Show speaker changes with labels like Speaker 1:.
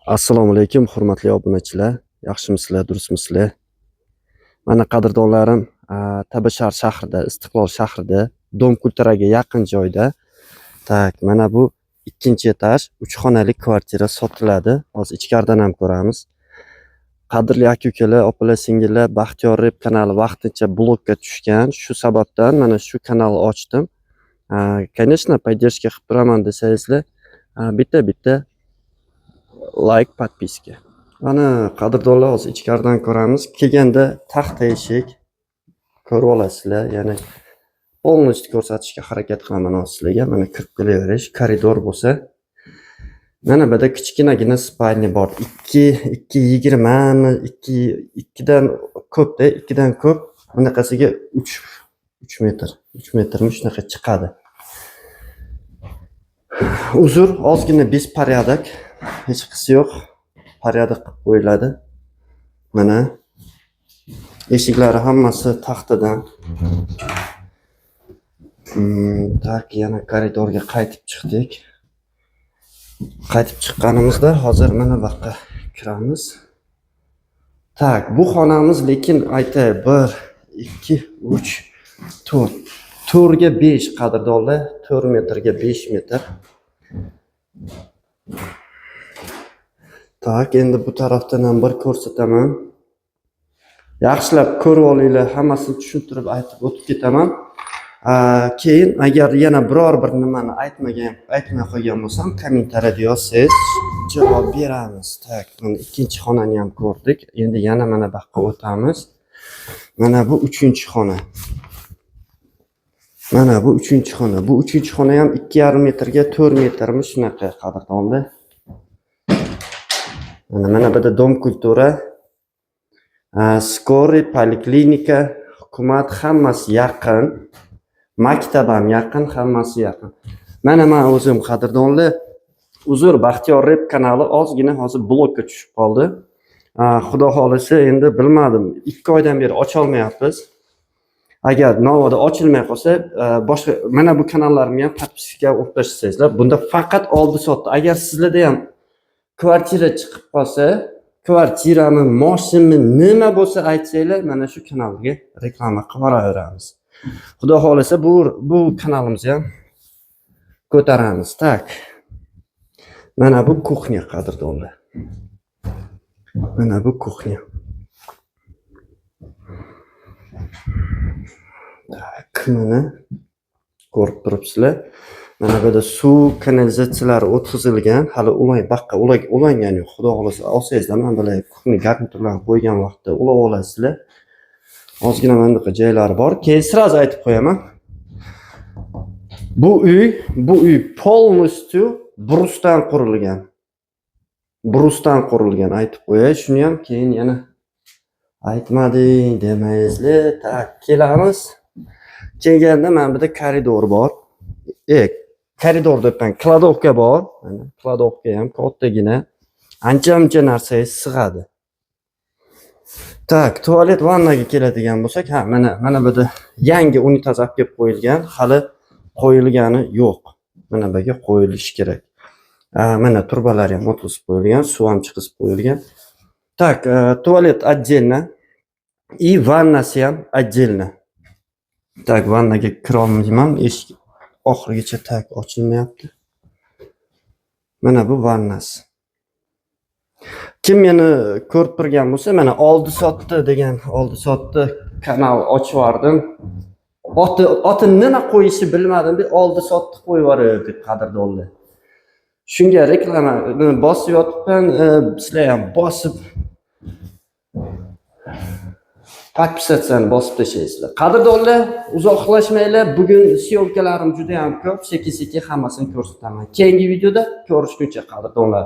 Speaker 1: Assalomu alaykum, hurmatli obunachilar. Yaxshimisizlar, durustmisizlar? Mana, qadrdonlarim, Tabashar shahrida, Istiqlol shahrida, Дом культура ga yaqin joyda. Так, mana bu ikkinchi etaj, 3 xonali kvartira sotiladi. Hozir ichkaridan ham ko'ramiz. Qadrli aka-ukalar, opalar, singillar, Baxtiyor Rep kanali vaqtincha blokka tushgan. Shu sababdan mana shu kanalni ochdim. Конечно, поддержка qilib turaman desangizlar, bitta-bitta лайк, подписка. Mana, qadrdonlar, hozir ichkaridan ko'ramiz. Kelganda taxta eshik ko'rib olasizlar. Ya'ni полностью ko'rsatishga harakat qilaman hozir sizlarga. Mana, kirib kelaverish, koridor bo'lsa, mana bu yerda kichkinagina спальня bor. 2 2.20 mi, 2 2dan ko'pda, 2 dan ko'p. Bunaqasiga 3 metr, 3 metrmi, shunaqa chiqadi. Uzr, ozgina беспорядок, hechqisi yo'q. Порядок qilib qo'yiladi. Mana, eshiklari hammasi taxtadan. Так, yana koridorga qaytib chiqdik. Qaytib chiqqanimizda hozir mana bu yoqqa kiramiz. Так, bu xonamiz lekin aytay, 1, 2, 3, 4. 4 ga 5, qadrdonlar, 4 metrga 5 metr. Так, endi bu tarafdan ham bir ko'rsataman. Yaxshilab ko'rib olinglar, hammasini tushuntirib aytib o'tib ketaman. Keyin agar yana biror bir nimani aytmay qo'ygan bo'lsam, kommentariyada yozsangiz, javob beramiz. Так, mana ikkinchi xonani ham ko'rdik. Endi yana mana bu yoqqa o'tamiz. Mana bu uchinchi xona. Mana bu uchinchi xona. Bu uchinchi xona ham 2,5 metrga 4 metrmi, shunaqa, qadrdonlar. Mana bu yerda Дом культура, скорый, poliklinika, hukumat, hammasi yaqin. Maktab ham yaqin, hammasi yaqin. Mana men o'zim, qadrdonlar, uzr, Baxtiyor Rep kanali ozgina hozir blokka tushib qoldi. Xudo xohlasa, endi bilmadim, 2 oydan beri ocholmayapmiz. Agar navoda ochilmay qolsa, boshqa mana bu kanallarimga ham подписка urib tashlasangizlar, bunda faqat oldi sotdi. Agar sizlarda ham kvartira chiqib qolsa, kvartirami, moshinmi, nima bo'lsa aytsanglar, mana shu kanalga reklama qilib boraveramiz. Xudo xohlasa, bu kanalimizni ham ko'taramiz. Так. Mana bu кухня, qadrdonlar. Mana bu кухня. Так, mana ko'rib turibsizlar. Mana bu yerda suv kanalizatsiyalari o'tkazilgan. Hali ulay baqqa ulangani yo'q. Xudo xohlasa, olsangizlar, mana bular кухня garniturlarni qo'ygan vaqtda ulab olasizlar. Ozgina mana bunaqa joylari bor. Keyin сразу aytib qo'yaman. Bu uy полностью брус dan qurilgan. Брус dan qurilgan, aytib qo'yay. Shuni ham keyin yana aytmading demaysizlar. Так, kelamiz. Kelganda mana bu yerda koridor bor. Koridor debman, кладовка bor. Mana кладовка ham kattagina. Ancha-muncha narsaga sig'adi. Так, tualet, vannaga keladigan bo'lsak, ha, mana bu yerda yangi unitaz olib kelib qo'yilgan, hali qo'yilgani yo'q. Mana bu yerga qo'yilishi kerak. Mana trubalari ham o'tkazib qo'yilgan, suv ham chiqizib qo'yilgan. Так, tualet отдельно и vannasi ham отдельно. Так, vannaga kira olmayman, eshik oxirigacha так ochilmayapti. Mana bu vannasi. Kim meni ko'rib turgan bo'lsa, mana oldi sotdi degan, oldi sotdi kanal ochib yubordim. Oti nima qo'yishni bilmadim, bir oldi sotdi qo'yib yubordik, qadrdonlar. Shunga reklama bosib yotibman, sizlar ham bosib подписаться bosib tashlaysizlar. Qadrdonlar, uzoqlashmanglar. Bugun съёмка larim juda ham ko'p, sekin-sekin hammasini ko'rsataman. Keyingi videoda ko'rishguncha, qadrdonlar.